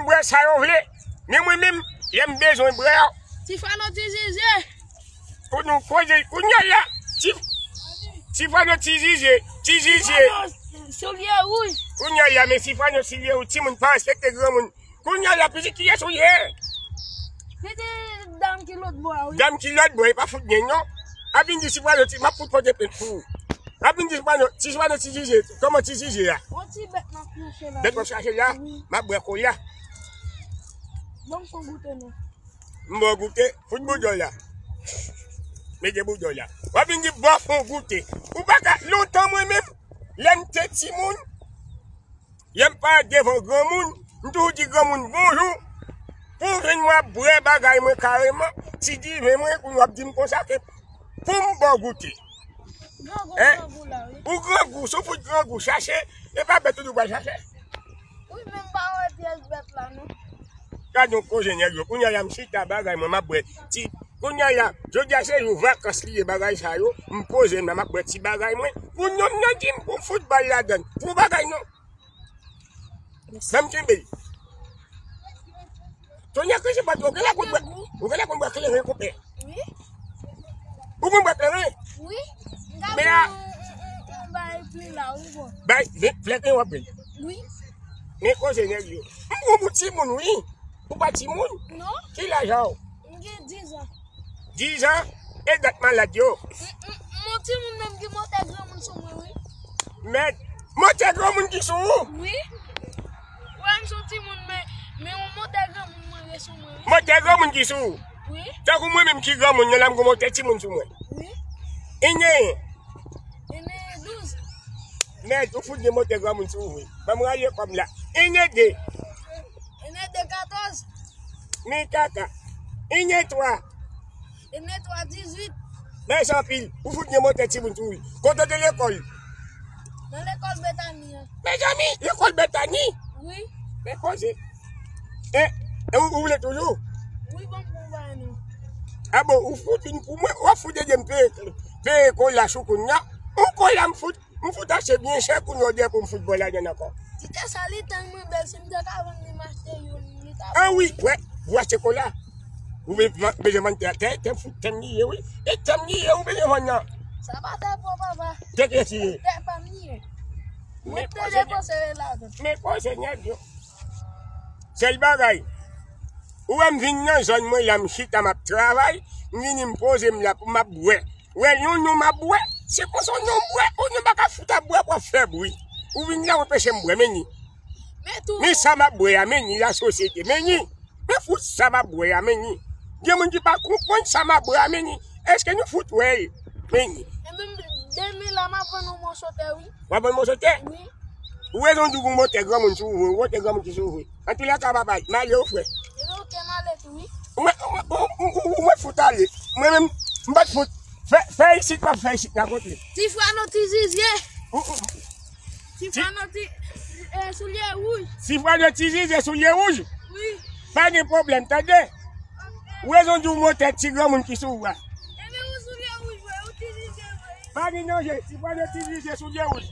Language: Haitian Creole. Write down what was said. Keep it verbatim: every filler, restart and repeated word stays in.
Bwè sa yo vle. Men mwen menm, lè m bezwen bwè a. Ti Fano ti zize. Pou nou koze, kounye a la, ti, ti Fano ti zize, ti zize. Ti Fano, soulye wouj. Kounye a la, men ti Fano soulye wouj, timoun pa respekte granmoun. Kounye a la, pitit kiyès ou ye? Pitit dam ki lòt bò a, wi. Dam ki lòt bò, e pa fout nèg non. A vin di ti Fano ti, m ap fout pote plent pou ou. A vin di ti Fano, ti Fano ti zize, kòman ti zize a? On ti bèt m ap chache la. Bèt w ap chache la? Wi. M ap bwè kola. Bon, m fon goute non. M ba w goute, fout boudòl la. Mete boudòl la. W ap vin di ba w fon goute. Ou pa ka, lontan mwen menm, lè m te timoun, lè m parèt devan granmoun, m toujou di granmoun bonjou. Pou w vin w ap bwè bagay mwen kareman, ti diven mwen, pou w ap di m konsa ke pou m ba w goute. Grangou, hein? Grangou la, wi. Ou grangou, si w fout grangou, chache, e pa bèt ou di w pral chache. Wi, men m pa wè pyès bèt la, non. Gad yon koze nèg yo. Kounye a la, m chita bagay mwen, m ap bwè ti. Kounye a la, jodi a se jou vakans li ye bagay sa yo. M poze m la, m ap bwè ti bagay mwen. Pou nonm nan di m pou foutbòl ladann. Pou bagay non. Ban m kenbe l. Tonè, ke se pa tou, ou genlè konn bwè, ou genlè konn bwè kleren, konpè. Wi. Ou konn bwè kleren? Wi. Men a, bay pli la, wi, bon. Bay, men flèk w ap bwè. Wi. Men koze nèg yo. M konn ou timoun, wi. Ou pa timoun? Non. Ki laj a w? M gen diz an. Diz an? E dat malad yo. M, m, m on timoun menm ki motè granmoun sou mwen, wi. Mèd, motè granmoun ki sou ou? Wi. Wè, m son timoun, men, men on motè granmoun mwen gen sou mwen, wi. Motè granmoun ki sou ou? Wi. Tankou mwen menm ki granmoun nan, la m gon motè timoun sou mwen. Wi. Enyen. Enyen douz. Mèd, ou fout gen motè granmoun sou ou, wi. Ban m rale kòb la. Enyen de. Enyen de katòz. Men kaka. Enyen twa. Enyen twa dizuit. Mèsi anpil. Ou fout gen motè timoun sou ou, wi. Kote w te lekòl? Nan lekòl Betani an. Mezanmi, lekòl Betani? Wi. Men koze. E, e ou, ou vle toujou? Wi, ban m pran bagay non. A bon, ou fout vin pou mwen, w ap fout ede m peye, peye kola sou kounye a. Yon kola m fout, m fout achte byen chè kounye a, ou di pou m fout bwè ladann ankò. Ti tè sa li tèlman bèl, si m te ka vann li, m achte youn, li ta bon. An wi, wè, ou achte kola. Ou be-, bezwen vann tè, tè, tè m fout tè m li ye, wi. E tè m li ye, ou bezwen vann nan. Sa pa tè pa w, papa. Tè kiyès li ye? Tè pa m li ye. Mwen te depanse ladann. Men koze nèg yo. Sèl bagay. Ou wè m vin nan zòn mwen la, m chita, m ap travay, m vini, m poze m la pou m ap bwè. Wè, yon, yon m ap bwè. Se konsa yon m bwè, yon m pa ka fout ap bwè pou ap fè bri. Ou vin la, ou anpeche m bwè, men ni. Men tou. Men sa m ap bwè a, men ni lasosyete, men ni. Men fout sa m ap bwè a, men ni. Gen moun ki pa konprann sa m ap bwè a, men ni. Èske nou fout wè l? Men ni. Ebyen, demen la, m ap vann yon moso tè, wi. W ap vann moso tè? Wi. Ou rezon di w gon motè granmoun sou ou, gon motè granmoun ki sou ou. Antoulèka, papa, m ale wi, frè. Ebyen, oke, m ale tou, wi. Ou mwen, ou mwen, ou, ou, ou mwen fout ale. Mwen menm, m pa t fout. Fè, fè isit, p ap fè isit, n a kontre. Ti Fano, ti Zizye. Ou, ou, Ti Fano ti, eh, soulye wouj. Ti Fano ti zize soulye wouj. Wi. Pa gen pwoblèm, tande. Ou rezon di w motè ti granmoun ki sou ou a. Ebyen, ou soulye wouj vre, ou ti zize vre. Pa gen danje, Ti Fano ti zize soulye wouj.